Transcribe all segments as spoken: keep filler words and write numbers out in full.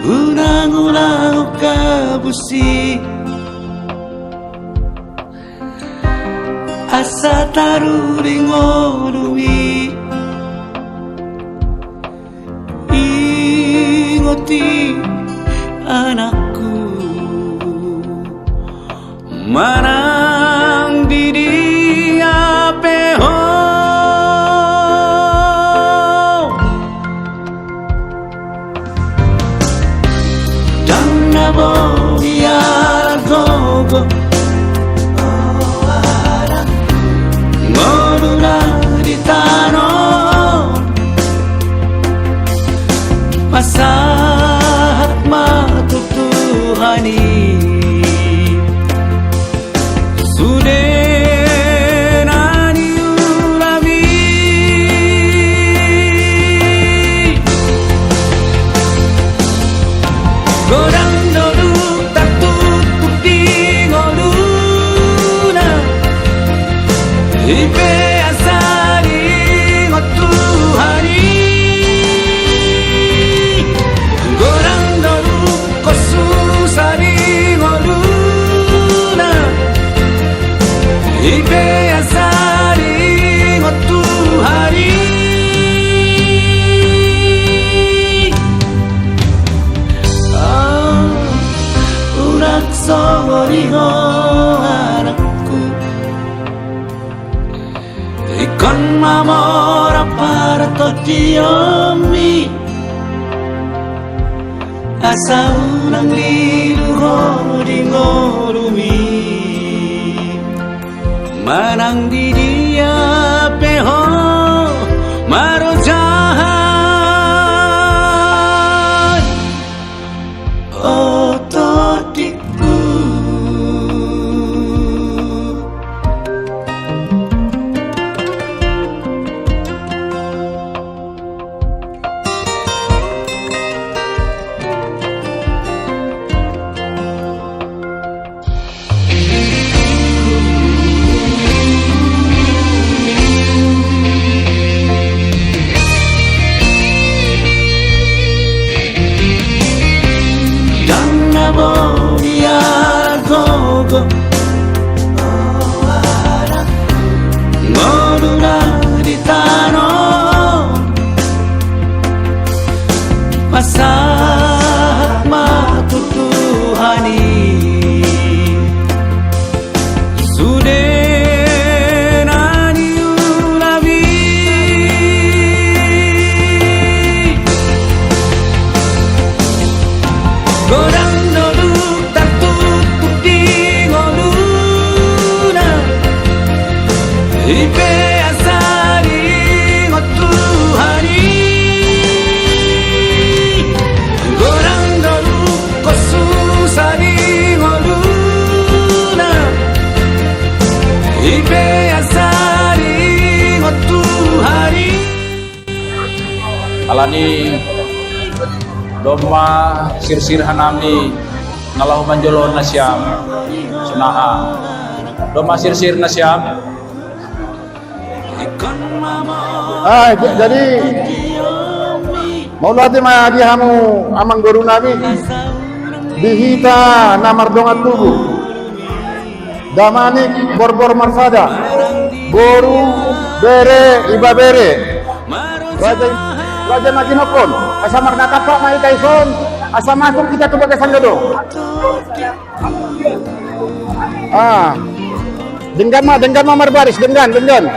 Unang ulaon habusi asa taruli ngolu i. Ingot i anakku, manang di dia pe ho. Ndang na boi alargogo ngoluna di tano on. Pasahat ma tu Tuhan i sude na niulami. Godang do duk tartutup di ngoluna, i pe asa diingot Tuhan i. Godang do duk ho susa di ngoluna, i pe asa diingot Tuhan i. Ah, unang songon i ho anakku. Ingkon mamora paratondion i, asa unang lilu ho di ngolumi. Manang di dia pe ho marojahan, o tondingku. Ndang na boi alargogo ngoluna di tano on. Pasahat ma tu Tuhan i sude na niulami. Godang do duk tartutup di ngoluna, i pe asa diingot Tuhan i. Godang do duk ho susa di ngoluna, i pe asa diingot Tuhan i. Alani i, domma sirsir hanami na laho manjoloan nasiam, sonang. Domma sirsir nasiam. Ah, j-, jadi, mauliate ma di hamu amangboru nami, di hita na mardongan tubu, Damanik Borbor Marsada, boru, bere, ibebere, raja, raja na ginokkon, asa marnatampak ma hita dison, asa masuk hita tu bagasan godang. Ah. Denggan ma, denggan ma marbaris, denggan, denggan.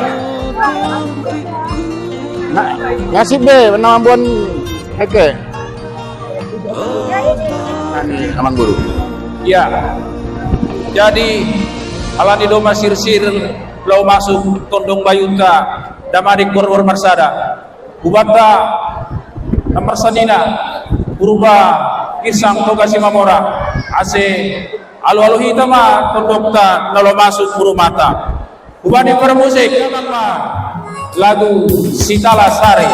Na, nasib be, na mamboan, oke. Amangboru. Iya. Jadi, alani domma sirsir, laho masuk tondong bayuta, Damanik Borbor Marsada. Hubanta na marsanina, Purba Girsang Toga Simamora, asa alo-alo hita ma tondongta na laho masuk tu rumahta. Hubani parmusik, lagu Sitalasari.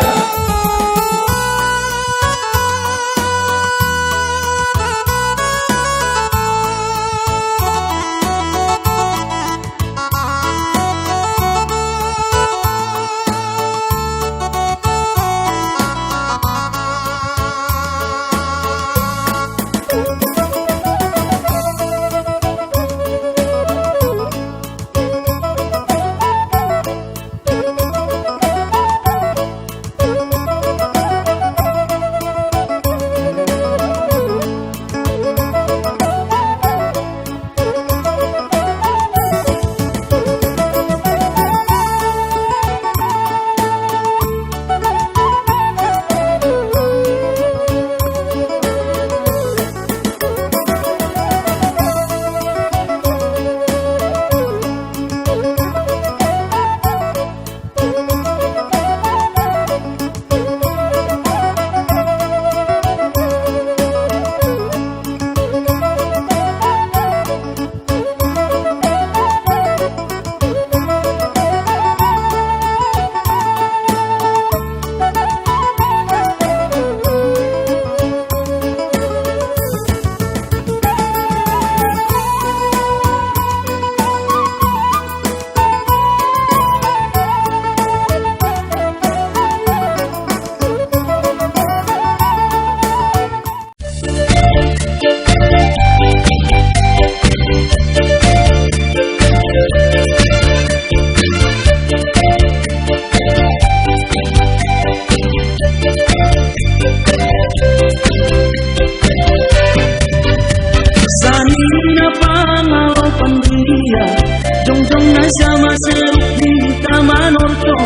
Sama seruk hita manortor,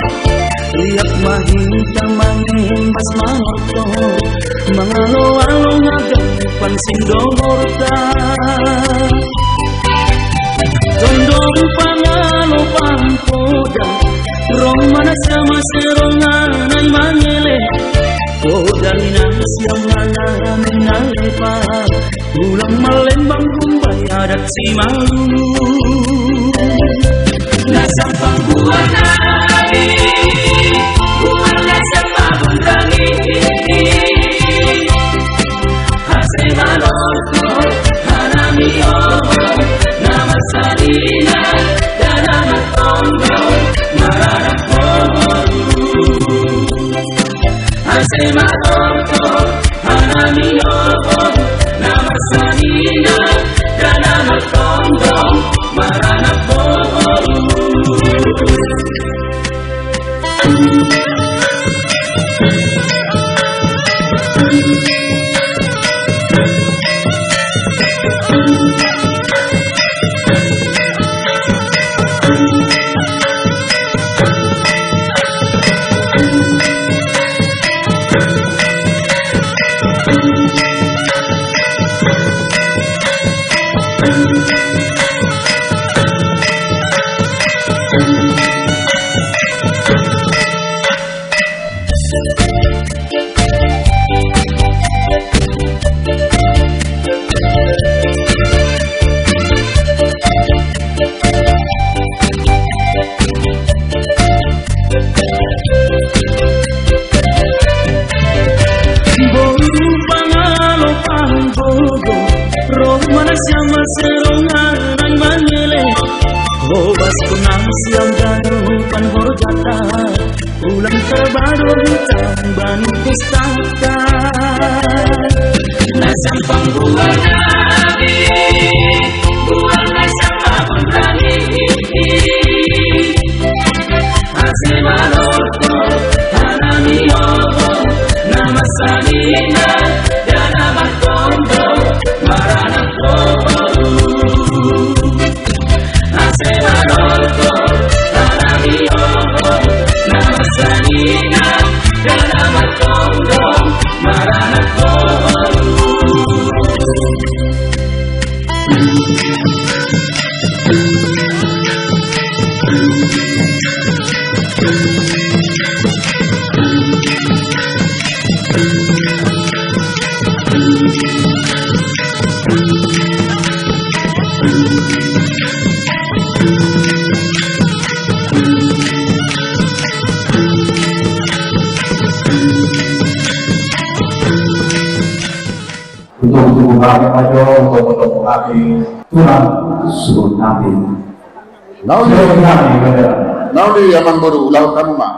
riak ma hita mangembas manortor, mangaloalo na ganupan sindongorta. Tondong pangalo pampodang, ro ma na sama serongan na mangele, poda ni na siam na na minalepa. Ulang malembang gumbai adat Simalungun. Na sampang buana i, buana sampang buana i. Ase manortor hanami on, na marsanina, dana martonggo, maranak boru. Ase manortor hanami on, na marsanina, dana martonggo, maranak boru. Boru pangalo panggogo, ro ma na siama serongan na mangele. Hobas tu na siam ganupan horjata, ulang tarbador hita mambani pestata. Na sampang buana i, buana sampang buana i. Ase manortor hanami on, na marsanina, dana martonggo, maranak boru. Ase manortor hanami on, na marsanina, dana martonggo, maranak boru. Tutu, tutu, hami ma jo, tutu, tutu, hami tulang suhut nami. Nauli, nauli, amang boru, laho hamu ma.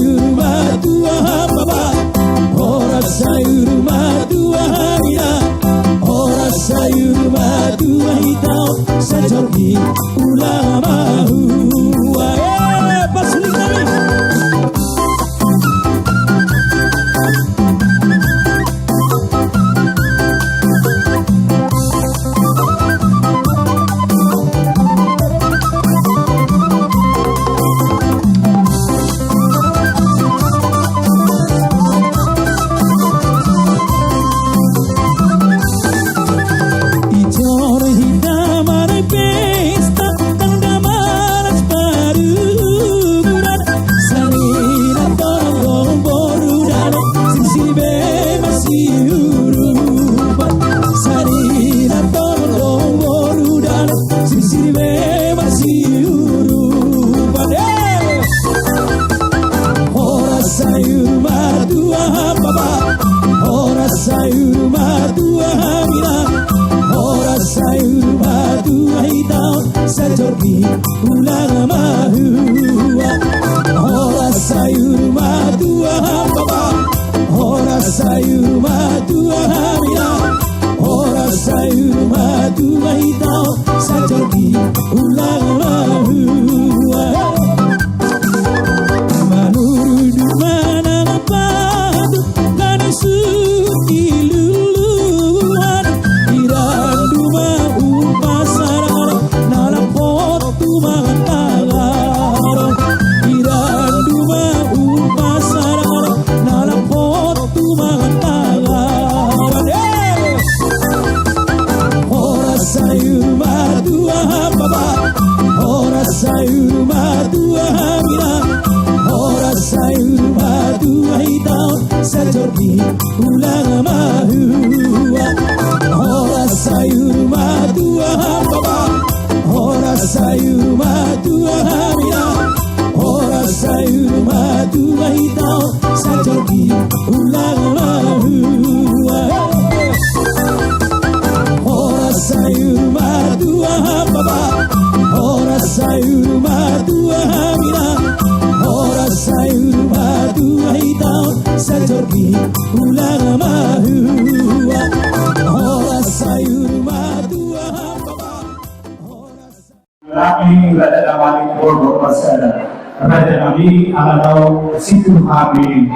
Sayur matua hamba ba, horas sayur matua hamina, horas sayur matua hita on, sajorgi ulang mahua. Eh, pas ni kami. Ijor hita manang pesta, tanda malas paruguran. Sari na tonggo boru dano, sisi be masiurupan. Sari na tonggo boru dano, sisi be masiurupan. Eh! Horas sayur matua hamba ba, horas sayur matua hamina, horas sayur matua hita on, sajorgi ulang mahua. Horas sayur matua hamba ba, horas sayur matua hamina, horas sayur matua hita on, sajorgi ulang mahua. Manurdu manang patu, na nisuki luluan. Irandu ma umpasa na lampot tu mangan tagaro. Irandu ma umpasa na lampot tu mangan tagaro. Eh! Horas sayur matua hamba ba, horas sayur matua hamina, horas sayur matua hita on, sajorgi ulang mahua. Horas sayur matua hamba ba, horas sayur matua hamina, horas sayur matua hita on, sajorgi ulang mahua. Horas sayur matua hamba ba, horas sayur matua hamina, horas sayur matua hita on, sajorgi ulang mahua. Horas sayur matua hamba ba, horas Nami raja nami, borgo pasada raja nami, ala naung situhami.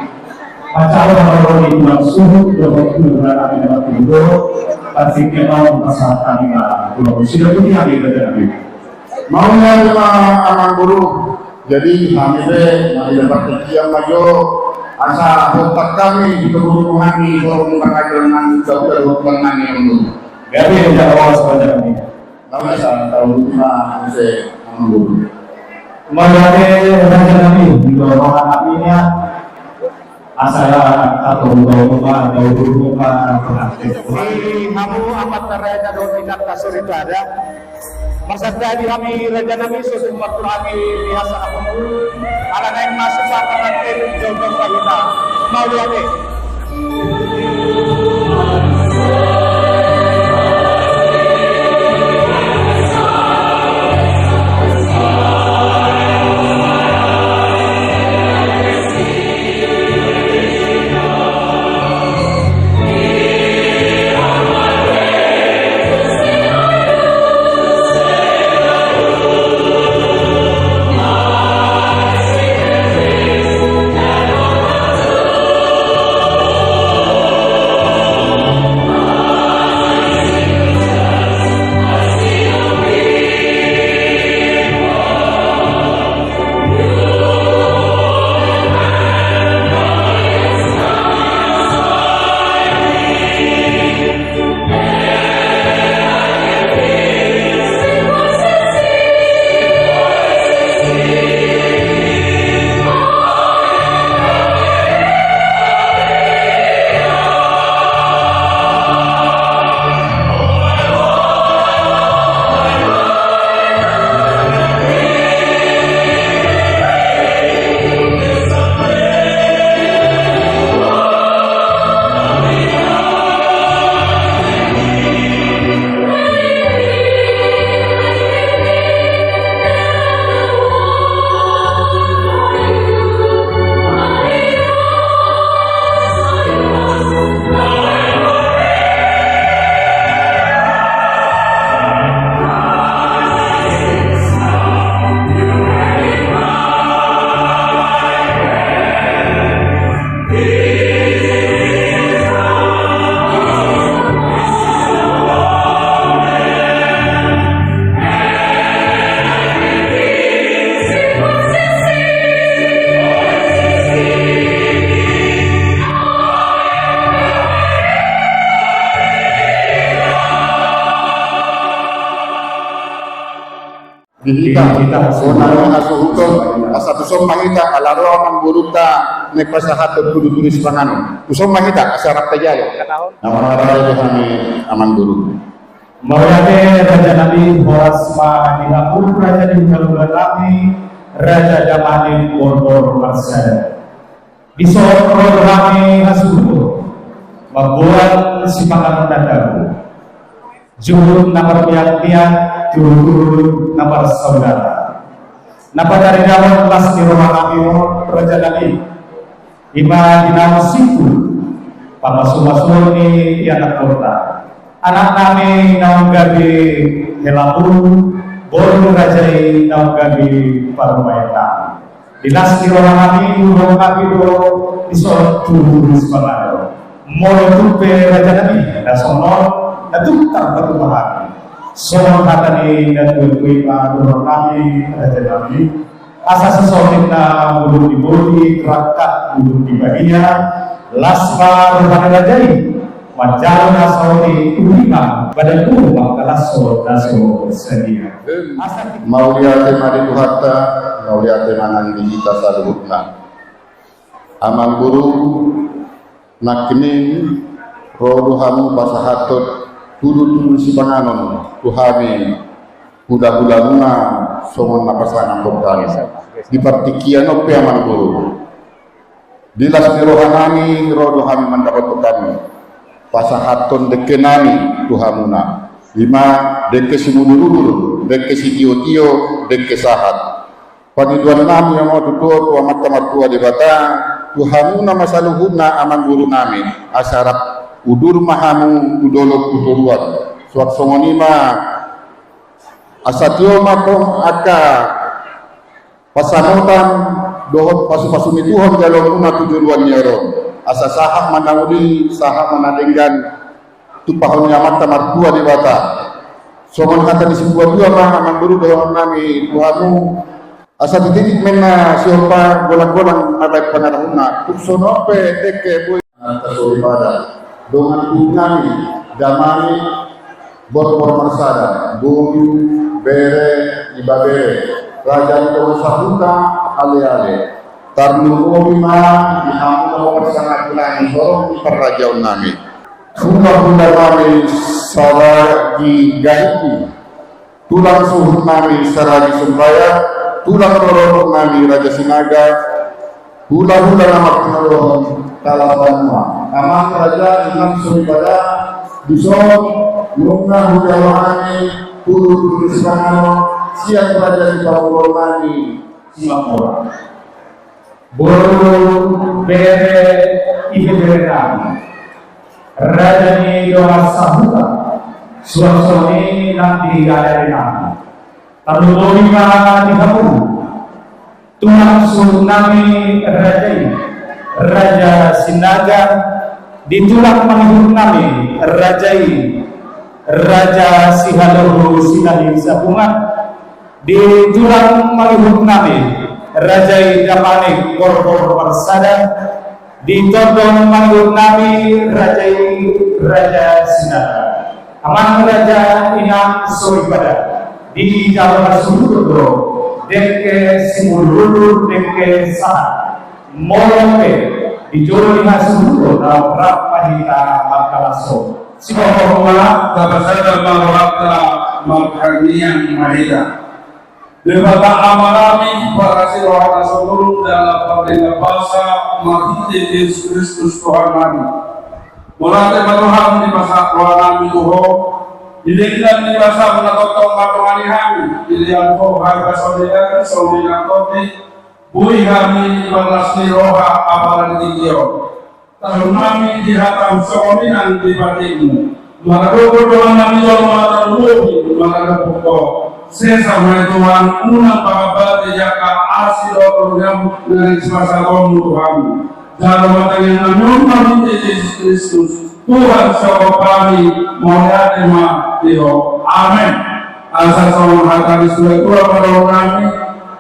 Pacawa haro ni tulang suhut dohot tulang nami na martudo, pasti kenal masalah kami ma tulang suhut ni hami raja nami. Mauliate ma amang boru. Jadi hami be mauliate partingkian ma jo, asa hotak kami di kebun hami, borgo nami, jauh dari hotak nami. Jadi tidak awas pada kami. Lalu asa tahu ma muse amang boru. Mauliate raja nami, di dorongan nami ya. Asa tahu tahu ma, tahu tahu ma, pengantin. Di hamu amanta raja dohot inanta soripada. Marsantabi hami raja nami, so tumpak hami di hasa amang boru. Ala naeng masuk pasangan telu jauh-jauh hita. Mauliate. Di hita, bona ni hasuhuton, asa tuson ma hita, ala ro amangborunta, naeng pasahathon tudu-tudu sipanganon. Tuson ma hita, asa rap tajalo. Na mararaja do hami amangboru. Mauliate raja nami, horas ma di hamu raja ni hula-hula nami, raja damang ni Borboru Marsada. Dison ro do hami hasuhuton mamboan sipanganon na tabo, juhut na marmiak-miak, tutu na marsaudara. Na pataridahon las ni roha nami on raja nami, i ma di naung simpul pamasu-masuon ni ianakhonta, anak nami naung gabe hela boru, boru ni raja i naung gabe parumaen nami. Di las ni roha nami, hudokhon hami do dison tudu-tudu sipanganon. Molo tung pe raja nami na songon on, na tung tarpatupa hami. Songon hata ni na tuatua i ma dohonon nami raja nami, asa sisongon na bulung di boti, rangkat bulung di badia, las ma roha ni raja i manjalo na saotik, tu hita badanmu mangkalashon na so sadia. Asa mauliate ma di Tuhanta, mauliate ma nang di hita saluhutna. Amangboru, nangkining ro do hamu pasahathon tudu-tudu sipanganon tu hami hula-hulamuna, songon na pasahathon hami. Di partingkian on pe amangboru, di las ni roha nami ro do hami mandapothon hami pasahathon dengke nami tu hamuna, i ma dengke simudur-udur, dengke sitio-tio, dengke sahat. Pangidoan nami ma tutu tu Amanta Martua Debata, tu hamuna ma saluhutna amangboru nami, asa rap udur ma hamu tu dolok tu toruan. Suang songon i ma, asa tio ma tong angka pansamotan dohot pasu-pasu ni Tuhan jaloonmuna tu joloan ni ari on. Asa sahat ma na uli, sahat ma na denggan tumpahon ni Amanta Martua Debata. Songon hata ni situa-tua ma amangboru dohonon nami tu hamu, asa tititi ma inna sihompa golang-golang na baen pangarahutna, tung songon on pe dengke boi. Amanta soripada, dongan tubu nami, damang ni Borboru Marsada, boru, bere, ibebere, raja ni dongan sahuta, ale-ale. Tarlumobi ma di hamu na parsangapon nami, horong ni parrajaon nami. Hula-hula nami Saragi Garipi, tulang suhut nami Saragi Sombayang, tulang rorobot nami Raja Sinaga, hula-hula na martinodohon Talabanua. Amang raja, inang soripada, dison nunga hujalo hami tudu-tudu sipanganon sian raja ni parboruon nami Simamora. Boru, bere, ibebere nami, raja ni dongan sahuta, suang songon i nang di ale-ale nami. Tarlumobi ma di hamu tulang suhut nami raja i, Raja Sinaga, di tulang mangihut nami raja i, Raja Sihaloho Sinaga Sabungan, di tulang mangihut nami raja i damang ni Borboru Marsada, di tondong mangihut nami raja i, Raja Sinaga. Amang raja, inang soripada, dijalo hasuhuton do dengke simudur-udur, dengke sahat. Molo pe di jolo ni hasuhuton, rap ma hita mangkalashon. Sibohon ma, tapasada ma rohanta, martangiang ma hita. Debata Ama nami, parasi roha na sumurung jala pardenggan basa, marhite Jesus Kristus Tuhan nami. Mauliate ma tu Ho di pasahat roha nami tu Ho, di denggan ni basaM na tongtong mandongani hami, dilehon Ho hahipason ni daging, songon i nang tondi, boi hami marlas ni roha apala di tingki on. Talu nami di hataM songon i nang di patikMu. Maradophon dongan nami jolma, tarlumobi maradophon Ho. Sesa ma i Tuhan, unang pangabati angka asi dohot holongMu na naeng sipasahatonMu tu hami. Jalo ma tangiang nami on marhite Jesus Kristus, Tuhan sihophop nami, mauliate ma di Ho. Amen. Asa songon hata ni situa-tua ma dohonon nami,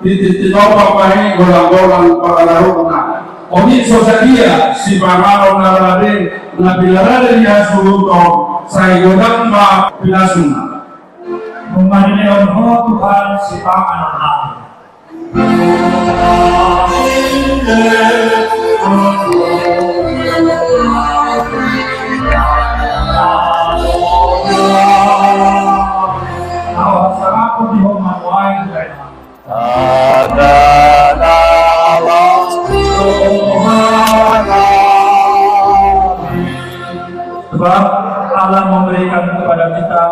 titi tinopa ma i golang-golang pangarahutna. Otik so sadia sipanganon na rade, na pinarade ni hasuhuton, sai godang ma pinasuna. Manine on ho Tuhan sipanganon nami. Sebab Allah memberikan kepada kita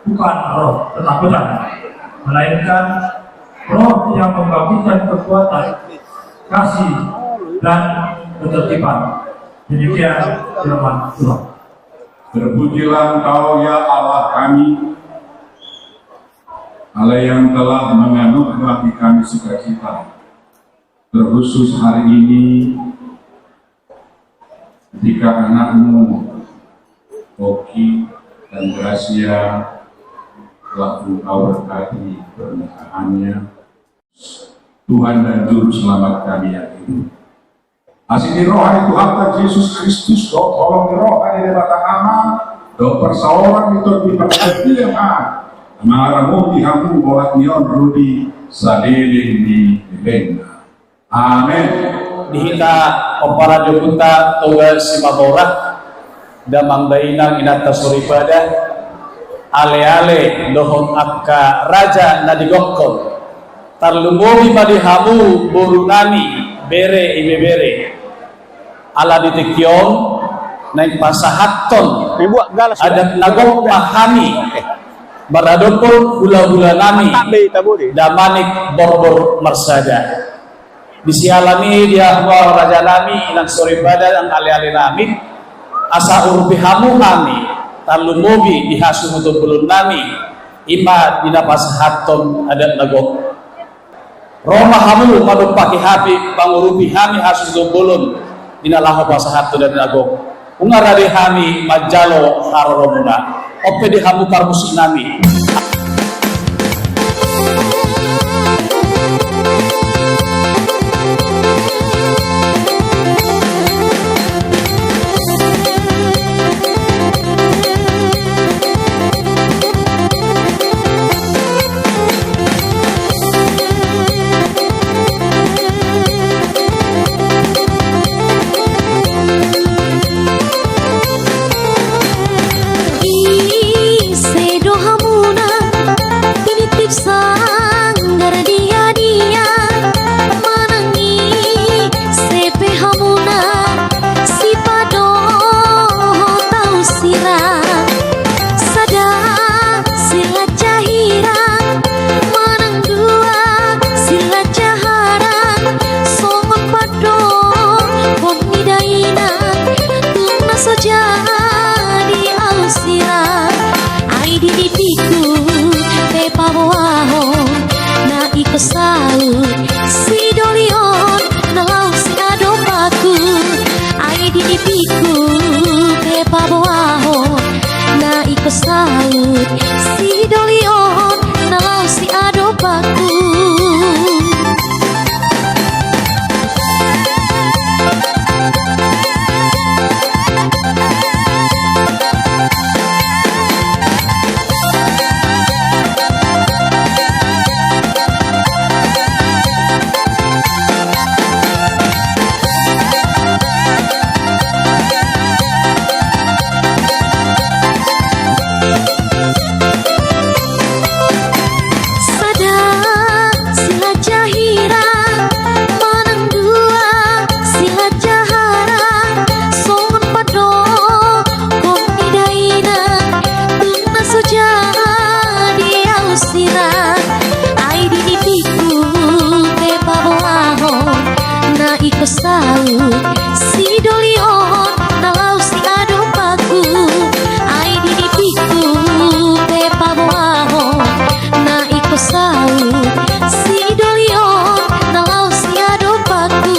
bukan roh ketakutan, melainkan roh yang membangkitkan kekuatan, kasih, dan ketertiban. Demikian firman Tuhan. Terpujilah Engkau, ya Allah kami, Allah yang telah menganugerahi kami sukacita, terkhusus hari ini ketika anakmu, Oki dan Gracia, telah Engkau berkati pernikahannya. Tuhan dan Juru Selamat kami yang hidup. Asi ni roha ni Tuhanta Jesus Kristus, dohot holong ni roha ni Debata Ama, dohot parsaoran ni Tondi Parbadia, na mangaramopi hamu olat ni on ro di saleleng ni lelengna. Amen. Di hita pomparan ni ompunta Toga Simanjorang, damang dainang inanta soripada, aleale dohot angka raja na di gokhon, tarlumobi ma di hamu boru nami, bere, ibebere. Ala di tingki on naeng pasahathon adat na gok ma hami maradophon hulahula nami Damanik Borbor Marsada. Di siala ni i, di hamu raja nami, inang soripada, nang aleale nami, asa urupi hamu hami, tarlumobi di hasuhuton bolon nami, i ma di na pasahathon adat na gok. Ro ma hamu manumpahi hami, mangurupi hami hasuhuton bolon di na laho pasahathon adat na gok. Nunga rade hami manjalo haroromuna. On pe di hamu parmusik nami. Ise do hamuna tinitip sanggar diadia, manang ise pe hamuna sipadohot au sira. Sada silanjahira manang dua silanjaharan, songon pandohan ni dainang tung na so jadi au sira. Ai di nipingku pe paboahon na ingkon saut sidoli on na laho siadopanku. Ai di nipingku pe paboahon na ingkon saut sidoli on na laho siadopanku. Sada silanjahira manang dua silanjaharan, songon pandohan ni dainang tung na so jadi au sira. Ai di nipingku pe paboahon na ingkon saut sidoli on na laho siadopanku. Ai di nipingku pe paboahon na ingkon saut sidoli on na laho siadopanku.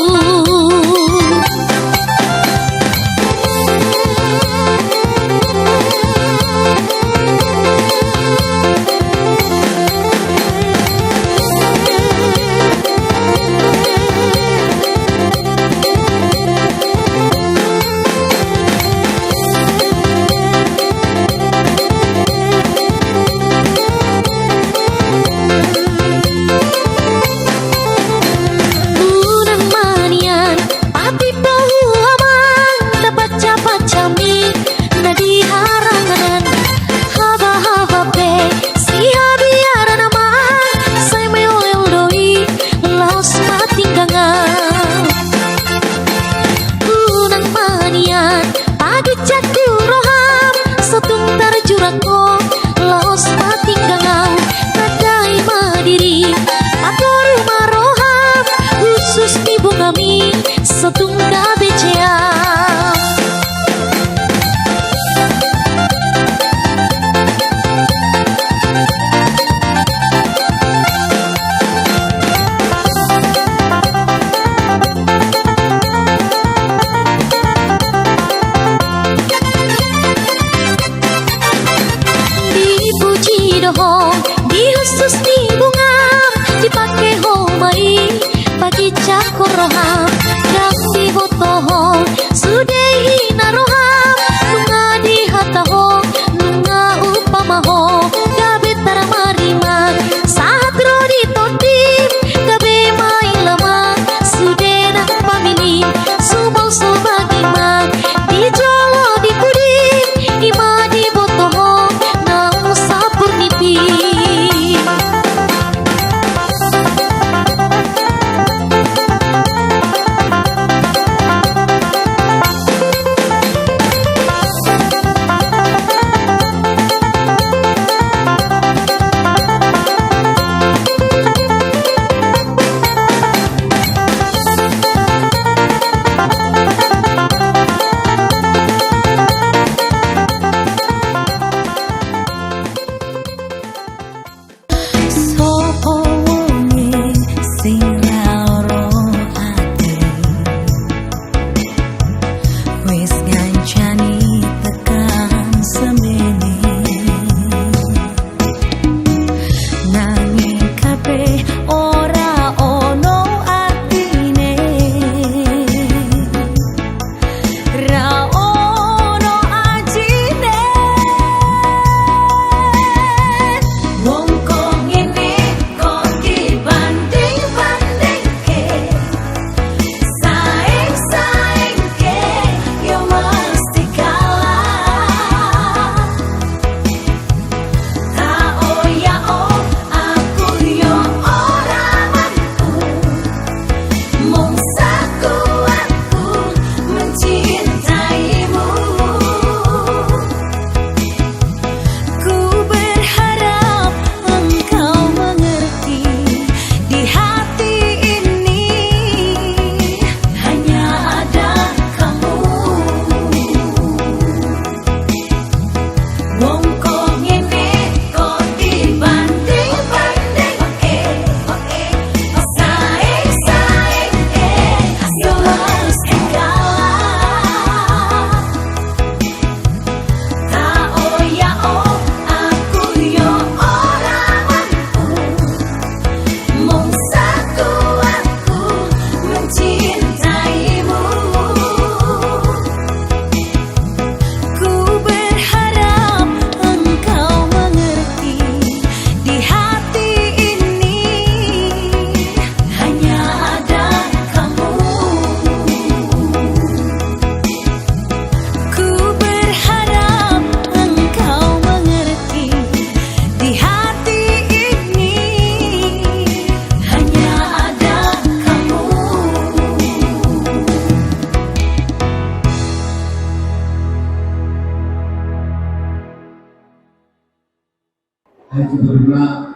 Sebelumna,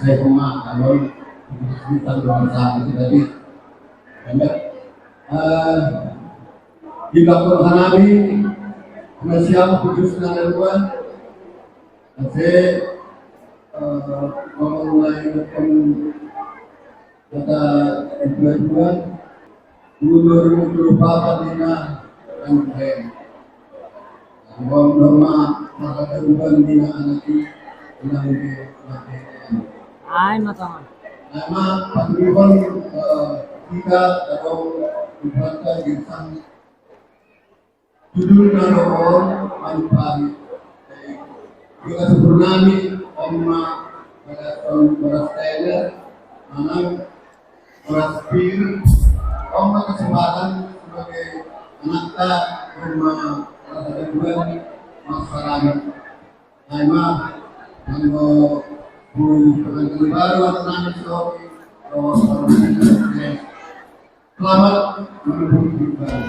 saya pemahaman, kita doang sama kita di. Eh, di belakang kami, masih apa putus dengan dua? Saya, eh, ngomong lain, ngomong kata dua-dua, umur dua puluh empat lima, kan keren. Ngomong normal, maka kerubahan di anak ini, bilang di mati. Ai, mata. Nama, Pak Gubernur, eh, kita, kalau dibuatkan di sana, judulna do on, manfaat. Juga syukur nami, Oma, pada tahun beras tender, manang beras pir, Oma kesempatan sebagai anakta, Oma, rasa keduan, masyarakat. Ai ma, anggo bu pengantin baru, anak nami, so, so, so, Selamat menempuh kehidupan.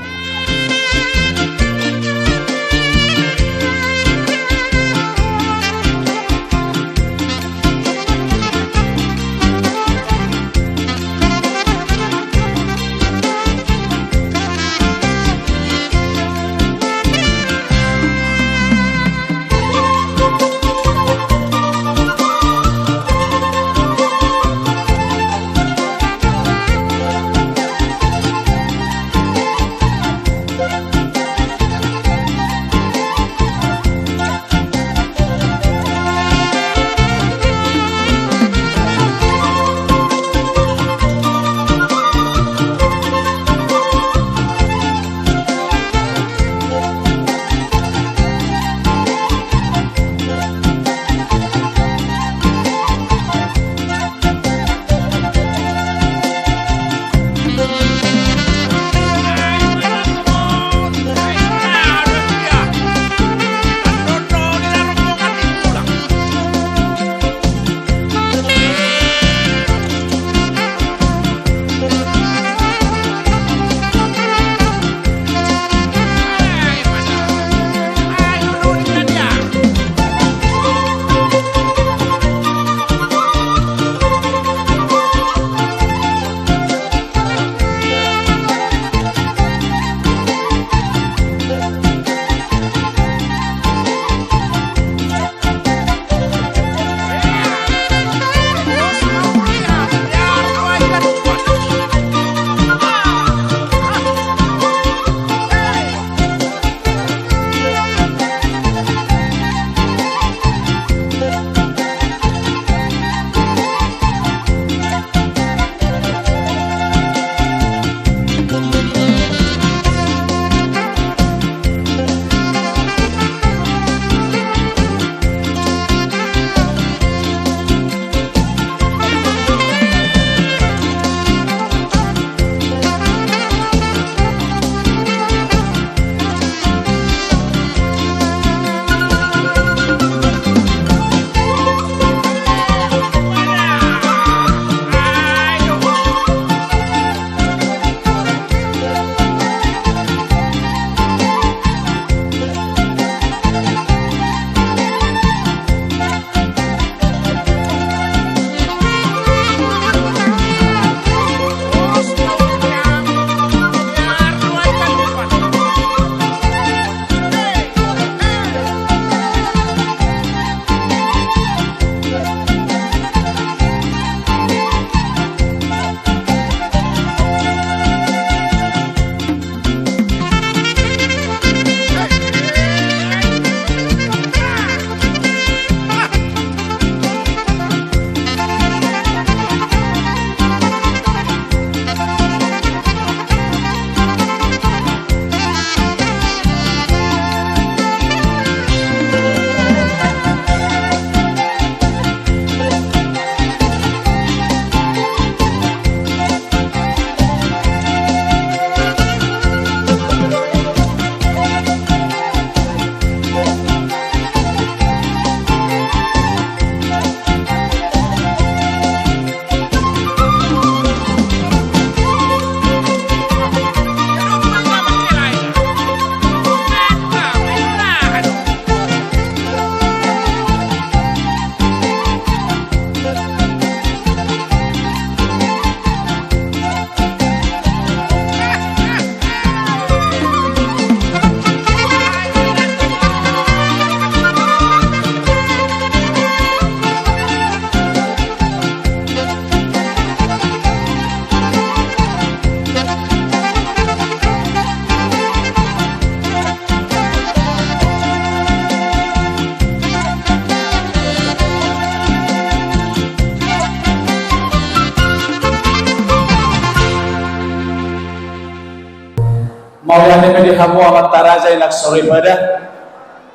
Mauliate ma di hamu amanta raja, inang soripada,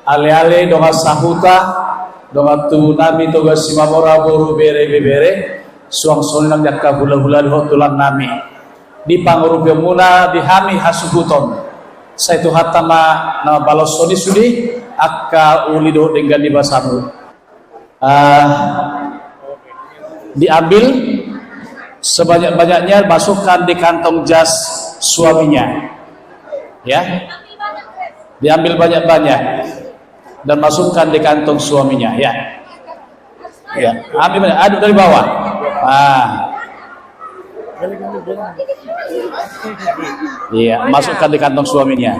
aleale, dongan sahuta, dongan tubu nami Toga Simamora, boru, bere, ibebere, suang songon i nang di angka hulahula dohot tulang nami. Di pangurupion muna di hami hasuhuton, sai Tuhanta ma na mambaloshon i sude angka uli dohot denggan ni basamu. Ah, diambil sebanyak-banyaknya, masukkan di kantong jas suaminya. Ya. Diambil banyak-banyak dan masukkan di kantong suaminya, ya. Ya, ambil banyak, aduk dari bawah. Ah. Iya, masukkan di kantong suaminya.